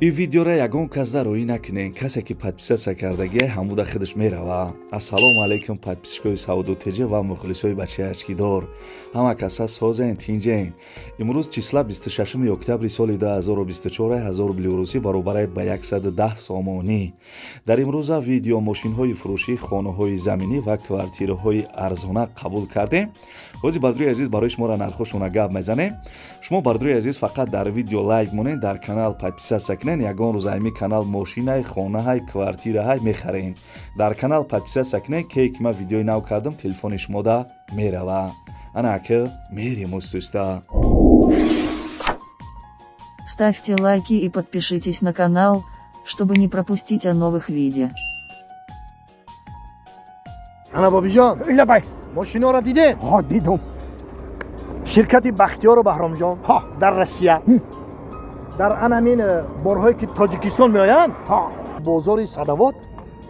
Ин видеора ягон кас дароӣ накунен, касе ки подписаться кардагиай ҳамуда худаш мерава. Ассалому алайкум подписчикои Савдо ТЖ ва мухлисои бачаи очкидор. Ҳама каса созен, тинҷен. Имрӯз числа 26 октябри соли 2024 1000 рубли русӣ баробарай ба 110 сомонӣ. Дар имрӯза видео мошинҳои фурӯшӣ, хонаҳои заминӣ ва квартираҳои арзона қабул кардем. Ҳозир бардори азиз барои шуморо нархошона гап мезанем. Шумо бардори азиз фақат дар видео лайк монед, дар канал подписаться кунед, ягон рӯз ами канал мошинай, хонаҳай, квартираҳай мехарен. Дар канал подписаться кунед, кей ки ман видеои нав кардам, телефони шумода мерава. Ана ака мерем устуста. Ставьте лайки и подпишитесь на канал, чтобы не пропустить о новых видео. Ана бобиҷон, лабай, мошиноро дидед? Ҳо, дидум. Ширкати Бахтиёру Баҳромҷон ҳо дар Россия дар анамин борҳое ки Тоҷикистон меоянд, бозори Садовод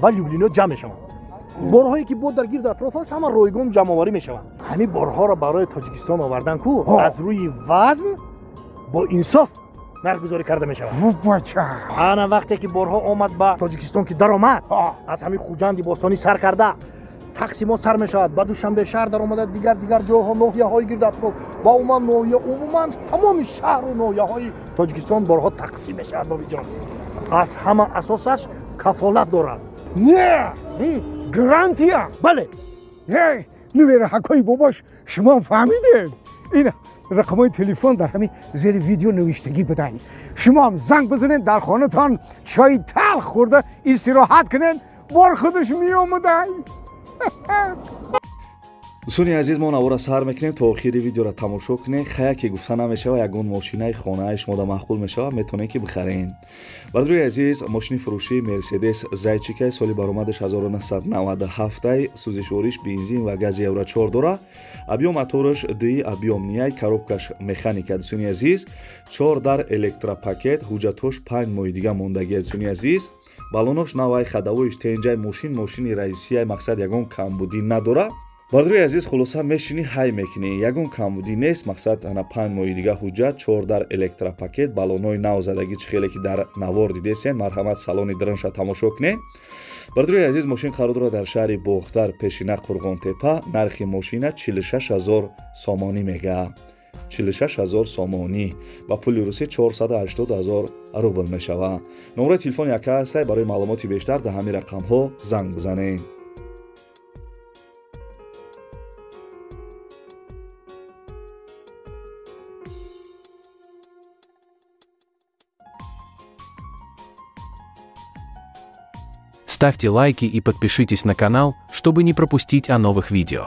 ва Люблино ҷамъ мешаванд. Борҳое ки бо дар гирду атроф аст, ҳама ройгон ҷамъоварӣ мешаванд. Ҳамин борҳоро барои Тоҷикистон овардан ку аз рӯи вазн бо инсоф нархгузорӣ карда мешавад. Бача, ана вақте ки борҳо омад ба Тоҷикистон ки даромад, аз ҳамин Хуҷанди бостонӣ сар карда тақсимот сар мешавад, ба Душанбе шаҳр даромада, дигар дигар ҷойҳо, ноҳияҳои гирду атроф ва умуман ноҳия, умуман тамоми шаҳру ноҳияҳои Тоҷикистон борҳо тақсим мешавад. Бобиҷон, аз ҳама асосаш кафолат дорад. Не, гарантия. Бале. Нувераҳакои бобош, шумо фаҳмидед? Ин рақамҳои телефон дар ҳамин зери видео навиштагӣ будай. Шумоам занг бизанед, дар хонатон чойи талх хӯрда истироҳат кунед, бор худаш меомадай. Дӯстони азиз, мо навора сар мекунем, то охири видеоро тамошо кунед. Хая ки гуфта намешава, ягон мошинаи хонаи шумода маъқул мешава, метавонед ки бихаред. Бардори азиз, мошини фурӯшии Мерседес Зайчикай соли баромадаш 1997, сӯзишвориш бензин ва гази Евро 4 дора. Объём мотораш ди, объём нияй, коробкаш механика. Дӯстони азиз, 4 дар электропакет, ҳуҷҷатҳош 5 моҳи дига мондагӣ. Дӯстони азиз, балонош навай, хадавоиш тенҷай, мошин мошини раисияй, мақсад ягон камбудӣ надора. Бардори азиз, хулоса мешинӣ, ҳай мекунӣ, ягон камбудӣ нест, мақсад ана 5 моҳи дига ҳуҷҷат, 4 дар электропакет, балонои нав задагӣ, чӣ хеле ки дар навор дидесен, марҳамат салони дранша тамошо кунед. Бардори азиз, мошин қарор дорад дар шаҳри Бохтар, пешина Қурғонтепа. Нархи мошина 46 000 сомонӣ мега. 46 000 сомонӣ ба пули русӣ 480 000 рубл мешавад. Номраи телефон яка ҳастай, барои маълумоти бештар дар ҳамин рақамҳо занг бизанед. Ставьте лайки и подпишитесь на канал, чтобы не пропустить о новых видео.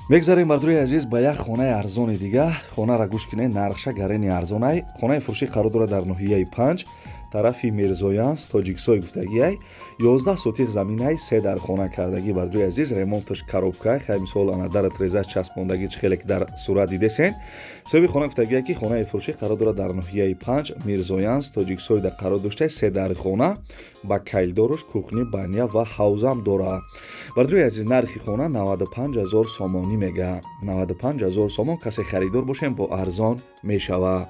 Мегзарем, бардори азиз, ба як хонаи арзони дига. Хонаро гӯш кунед, нархша гарени арзонай. Хонаи фурӯшӣ қарор дорад дар ноҳияи Панҷ, тарафи Мирзоянс, Тоҷиксой гуфтагиай. 11 сотих заминай, се дар хона кардагӣ. Бардори азиз, ремонташ коробка, хай мисол ана дара треза часпондагӣ, чӣ хеле ки дар сурат дидесен. Соҳиби хона гуфтагиай, ки хонаи фурӯшӣ қарор дорад дар ноҳияи Панҷ, Мирзоянс, Тоҷиксойда қарор дошта, се дар хона ба кайлдоруш, кухни, баня ва ҳавзам дорад. Бардори азиз, нархи хона 95 000 сомонӣ мега. 95 000 сомон, касе харидор бошем, бо арзон мешавад.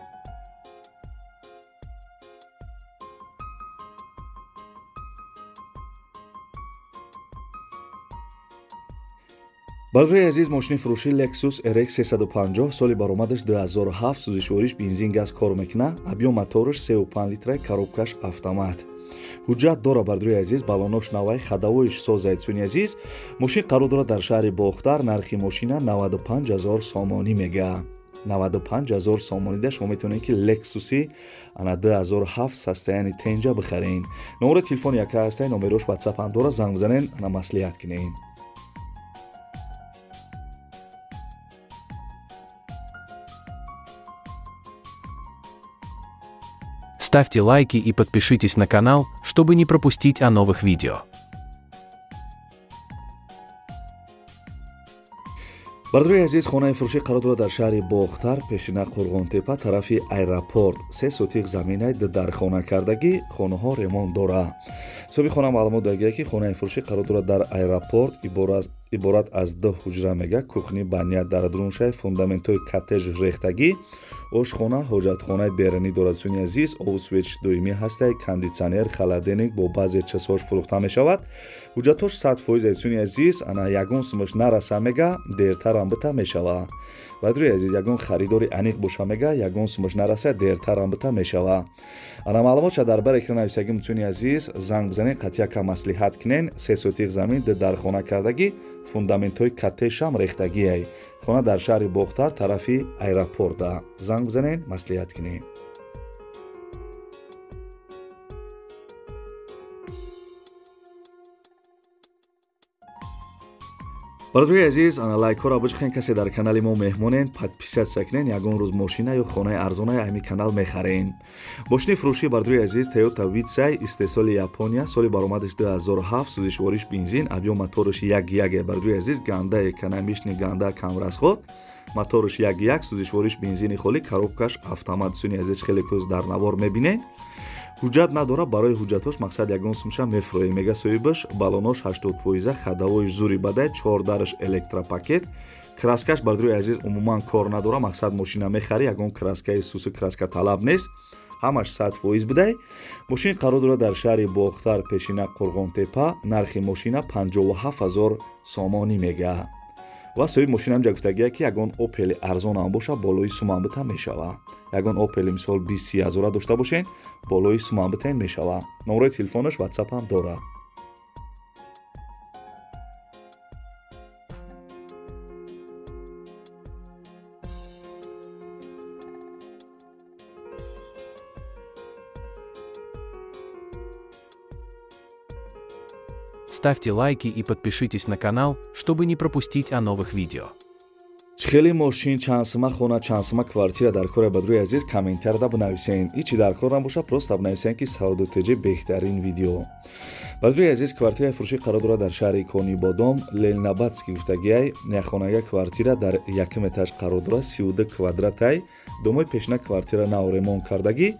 Бардори азиз, мошини фурӯши Lexus RX 350, соли баромадаш 2007, сӯзишвориш бензин, газ кор мекунад, объём мотораш 3,5 литра, коробкаш автомат. Ҳуҷҷат дора, бардори азиз, балонош навай, хадавоиш созай. Дӯстони азиз, мошин қарор дорад дар шаҳри Бохтар, нархи мошина 95 000 сомонӣ мега. 95 000 сомонида шумо метавонед ки Lexus-и ана 2007 состояние тенҷа бихаред. Номери телефони яка ҳастай, номерош WhatsApp ҳам дора, занг бизанед, ана маслиҳат кунед. Ставьте лайки и подпишитесь на канал, чтобы не пропустить о новых видео. Бардори азиз, хонаи фурӯшӣ қарор дорад дар шаҳри Бохтар, пешина Қурғонтепа, тарафи аэропорт. 3 сотих заминай, ду дар хона кардагӣ, хонаҳо ремонт дорад. Соҳиби хона маълумот додагия, ки хонаи фурӯшӣ қарор дорад дар аэропорт, Иборат аз ду ҳуҷра мега, кухни баня дар дуруншай, фундаментҳои коттеж рехтагӣ, ошхона, ҳоҷатхонаи берунӣ дорад. Дӯстони азиз, обу свеч доимӣ ҳастай, кондитсионер, холодильник бо баъзе чизҳош фурӯхта мешавад. Ҳуҷҷатҳош 100%, дӯстони азиз, ана ягон сумаш нараса мега, дертарам бита мешава. Бадрӯи азиз, ягон харидори аниқ боша мега, ягон сумаш нараса, дертарам бита мешава. Ана маълумотша дар бар экран нависагим, дӯстони азиз, занг бизанед, қатъияка маслиҳат кунен. 3 сотиқ замин, ду дархона кардагӣ, фундаментҳои коттежам рехтагиай. Хона дар шаҳри Бохтар, тарафи аэропорта. Занг бизанед, маслиҳат кунед. Бародарои азиз, ана лайкҳоро биҷхен, касе дар канали мо меҳмонен, подписаться кунен, ягон рӯз мошина ё хонаи арзонаи ҳамин канал мехарен. Мошини фурӯшии бародарои азиз Toyota Vitz истеҳсоли Япония, соли баромадаш 2007, сӯзишвориш бензин, объём мотораш 1.1. Бародарои азиз, ганда экономичный, ганда камрасход, мотораш 1.1, сӯзишвориш бензини холӣ, коробкаш автомат. Дӯстони азиз, хеле кӯз дар навор мебинед. Ҳуҷҷат надора, барои ҳуҷҷатҳош мақсад ягон сумша мефурӯем мега соҳибаш. Балонош 80%, хадавои зури бадай, чордараш электропакет, краскаш бародарои азиз умуман кор надора, мақсад мошина мехарӣ, ягон краскаи сусу краска талаб нест, ҳамаш 100% будай. Мошин қарор дорад дар шаҳри Бохтар, пешина Қурғонтепа. Нархи мошина 57 000 сомонӣ мега. Ва соҳиби мошина ҳамҷа гуфтагия, ки ягон Опели арзонам боша, болои сумам бита мешава. Ягон Опели мисол 20-30 ҳазора дошта бошен, болои сумам битен мешава. Номерои телефонаш WhatsApp ҳам дорад. Ставьте лайки и подпишитесь на канал, чтобы не пропустить о новых видео. Хеле мошин, чанд сима хона, чанд сима квартира дар кора, бародарои азиз, комментарда бинависен. Ичи дар кор набоша, просто бинависен, ки Савдо ТЖ беҳтарин видео. Бародарои азиз, квартираи фурӯшӣ қарор дорад дар шаҳри Конибодом, Ленинабадский гуфтагиай. Яхонага квартира дар якум этаж қарор дорад, 32 квадратай. Домои пешина квартира нав ремонт кардагӣ.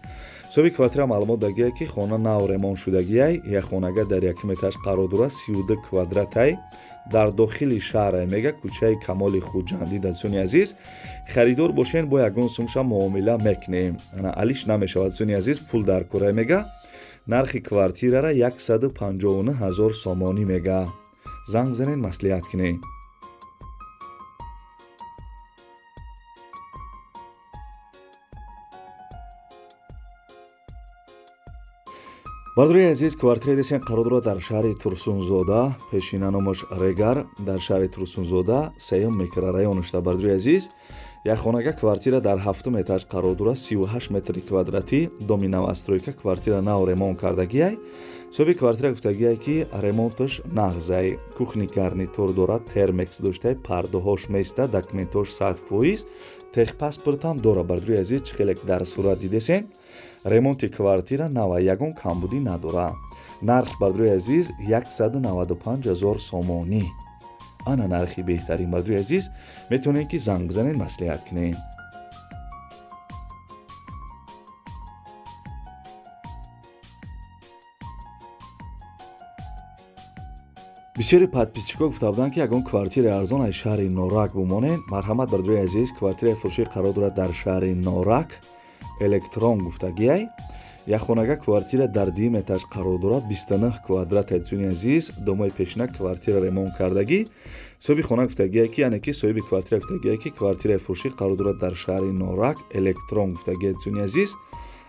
Соҳиби квартира маълумот дагиай, ки хона нав ремонт шудагиай, яхонага дар якум этаж қарор дорад, 32 квадратай, дар дохили шаҳр мега, кӯчаи Камоли Хуҷандӣ. Дӯстони азиз, харидор бошен, бо ягон сумша муомила мекунем, ана алиш намешавад. Дӯстони азиз, пул дар кора мега. Нархи квартирара 159 000 сомонӣ мега. Занг бизанед, маслиҳат кунед. Бародарои азиз, квартираи десен қарор дорад дар шаҳри Турсунзода, пешина номаш Регар, дар шаҳри Турсунзода, сеюм микрорайонашда. Бародарои азиз, як хонага квартира дар ҳафтум этаж қарор дорад, 38 метри квадратӣ, доми новостройка, квартира нав ремонт кардагиай. Соҳиби квартира гуфтагиай, ки ремонташ нағзай, кухни гарнитур дорад, термекс доштай, пардаҳош места, документҳош 100%, техпаспортам дорад. Бародарои азиз, чӣ хеле дар сурат дидесен, ремонти квартира нава, ягон камбудӣ надорад. Нарх, бародарои азиз, 195 000 сомонӣ. Ана нархи беҳтарин. Бародарои азиз, метавонед, ки занг бизанед, маслиҳат кунед. Бисёри подписчикҳо гуфта буданд, ки ягон квартираи арзон аз шаҳри Норак бумонед. Марҳамат, бародарои азиз, квартираи фурӯшӣ қарор дорад дар шаҳри Норак, Электрон гуфтагиай. Як хонага квартира дар дуюм этаж қарор дорад, 29 квадрат. Дӯстони азиз, домои пешина квартира ремонт кардагӣ. Соҳиби хона гуфтагиай, ки яъне ки соҳиби квартира гуфтагиай, ки квартираи фурӯшӣ қарор дорад дар шаҳри Норак, Электрон гуфтагиай. Дӯстони азиз,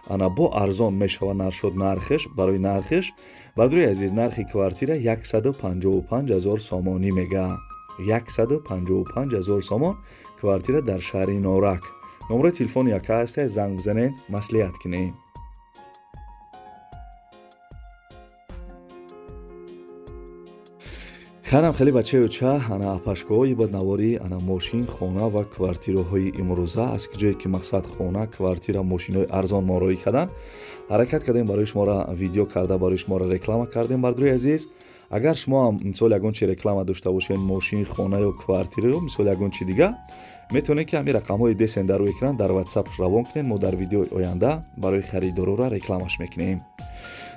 ана бо арзон мешава наршод нархеш. Барои нархеш, бародарои азиз, нархи квартира 155 000 сомонӣ мега. 155 000 сомон квартира дар шаҳри Норак. Номерои телефони яка ҳаста, занг бизанед, маслиҳат кунед. Ханам хеле бачаюча, ана апашкоҳои баднаворӣ, ана мошин, хона ва квартираҳои имрӯза, аз ҷое ки мақсад хона, квартира, мошинҳои арзон мо роҳӣ кардан ҳаракат кардем, барои шуморо видео карда, барои шуморо реклама кардем. Бародарои азиз, агар шумо ҳам мисол ягон чи реклама дошта бошед, мошин, хона ё квартира ё мисол ягон чи дига, метавонед, ки ҳамин рақамҳои десен дар рӯи экран дар WhatsApp равон кунед. Мо дар видеои оянда барои харидорора рекламаш мекунем.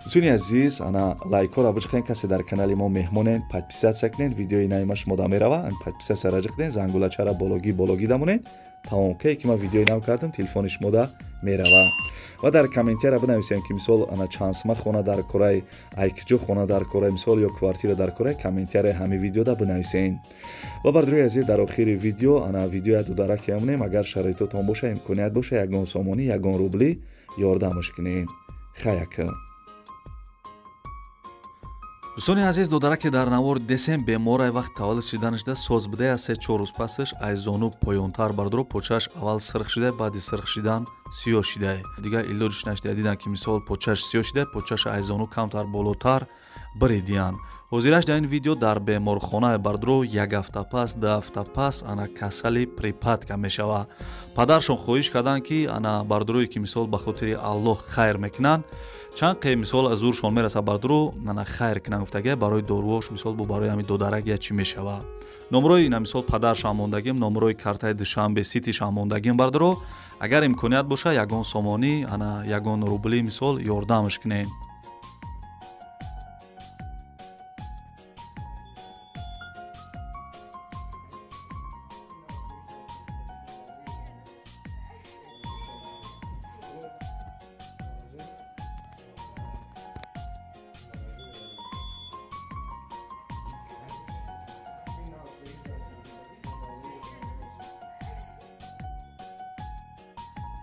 Дӯстони азиз, ана лайкҳоро биҷиқен, касе дар канали мо меҳмонен, подписаться кунед, видеои нави шумо да мерава, подписаться ра ҷиқден, зангулачара бологӣ бологӣ дамонед, тамом. Ке ки ман видеои нав кардам, телефони шумо да мерава. Ва дар комментария бинависем, ки мисол ана чанд сма хона дар корай, айкиҷо хона дар корай, мисол ё квартира дар корай, комментария ҳами видеода бинависен. Ва бардорои азиз, дар охири видео ана видеоя дударак мемонем. Агар шароитотон боша, имконият боша, ягон сомонӣ, ягон рублӣ ёрдамаш кунед. Хаяка. Дӯстони азиз, додараке дар навор десем беморай, вақт таваллуд шиданашда соз будая, аз 3-4 рӯз пасаш аз зону поёнтар, бардоро, почааш аввал сирх шида, баъди сирх шидан сиёҳ шида, дигар илоҷиш нашида. Дидан, ки мисол почааш сиёҳ шида, почаша аз зону камтар болотар биридиян. Ҳозираш дар ин видео дар беморхона, бардоро, як ҳафта пас, 2 ҳафта пас ана касали припадка мешава. Падаршон хоҳиш карданд, ки ана бардорое ки мисол ба хотири Аллоҳ хайр мекунанд, чанд қе мисол аз зуршон мераса, бардоро, ана хайр кунанд гуфтага, барои доруош, мисол бо барои ҳами додарак я чӣ мешава. Номрои ина мисол падаршам мондагим, номрои картаи Душанбе Ситишам мондагим, бардоро, агар имконият боша, ягон сомонӣ, ана ягон рубли мисол ёрдамаш кунед.